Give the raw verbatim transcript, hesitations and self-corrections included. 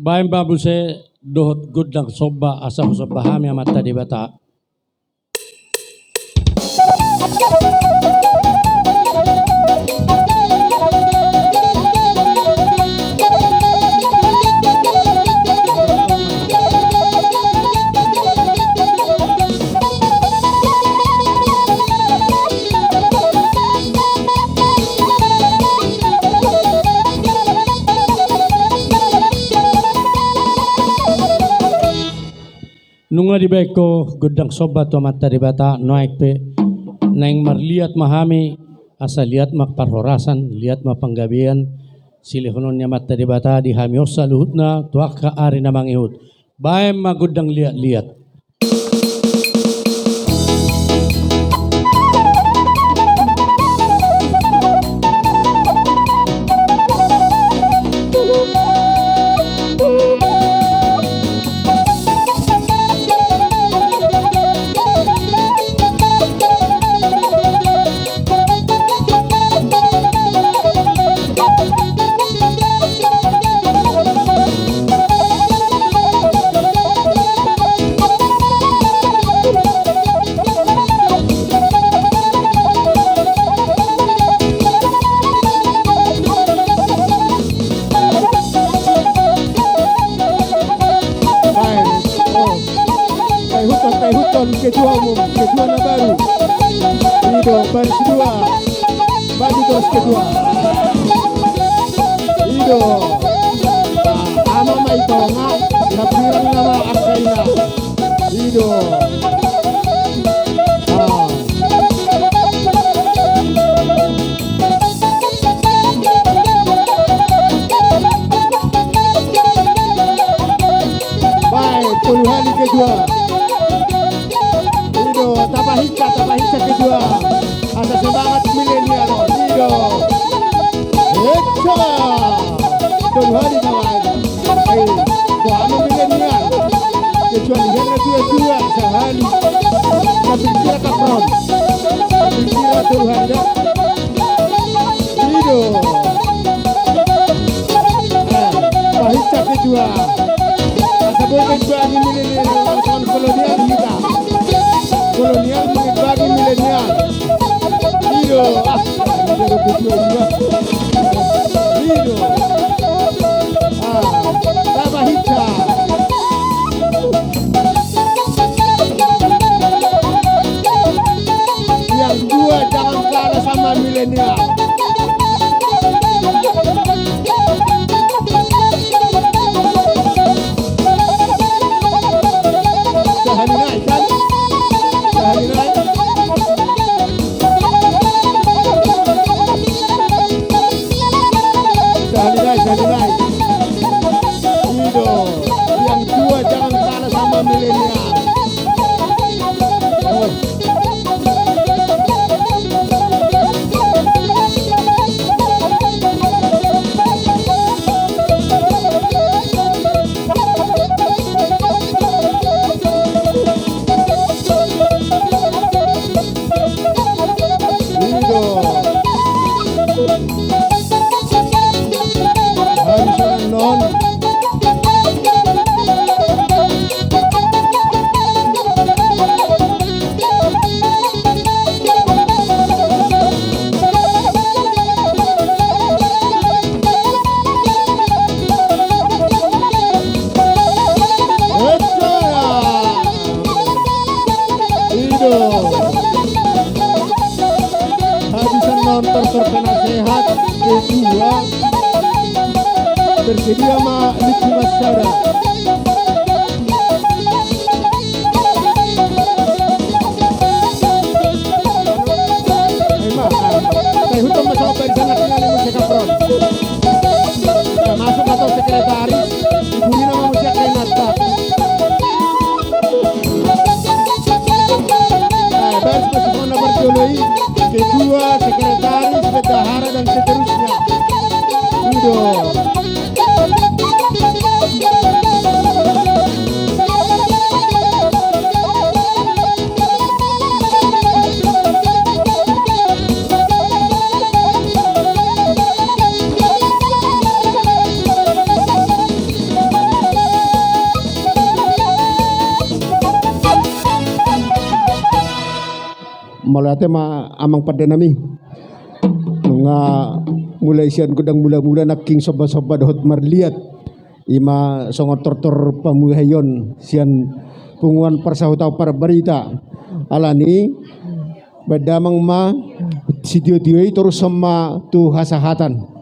Baen ma muse dohot gondang somba asa husomba hami Amanta Debata. Nunga dibaen ho gondang somba tu Amanta Debata, nuaeng pe naeng marliat ma hami, asa liat ma parhorasan, liat ma panggabean, silehonon ni Amanta Debata di hami on saluhutna tu angka ari na mangihut. Baen ma gondang liat-liat. Baen, oh. Taihuthon, taihuthon ketua umum, ketua na baru. I do, baris dua. Maju terus ketua. I do. Ama ma i tonga, na pirang nama angka ina. I do. Ah. Bae, tolu hali ketua. I do, tapahinsa, tapahinsa ketua. Asa semangat milenial on, i do. Eca. Tolu hali kawan. Ai, wah, ama milenial. Kecuali hena tua-tua, sahali. Tapi kira kapron. Tapi kira tolu hali dah. I do. Eh, pahinsa ketua. Asa boi maimbangi milenial, langsung kolonial hita. Kolonial maimbangi milenial. I do. Ah, i do ketua juga. I do. Ah, tapahinsa. Yang tua jangan kalah sama milenial. Sahali nai, kan? Sahali nai. Sahali nai, sahali nai. I do, yang tua jangan kalah sama milenial. Oh. I do. Habis on non. Ecara. I do. Habis on non tortor penasehat, ketua. Bersedia ma lingkungan sada. Ima, ah, taihuthon ma saobat di sana tinggal di musik kapron. Ya, masuk atau sekretaris, ibu ini nama musik kain nata. Eh, baris masuk mana berjoloi, ketua, sekretaris, bendahara, dan seterusnya. Udah. Mauliate ma amang pande nami. Nunga mulai sian godang mula-mula nangkin somba-somba dohot marliat. Ima songon tortor pamuhai on sian punguan parsahutaon parbarita. Alani baen damang ma sitio-tio i torus ma tu hasahatan.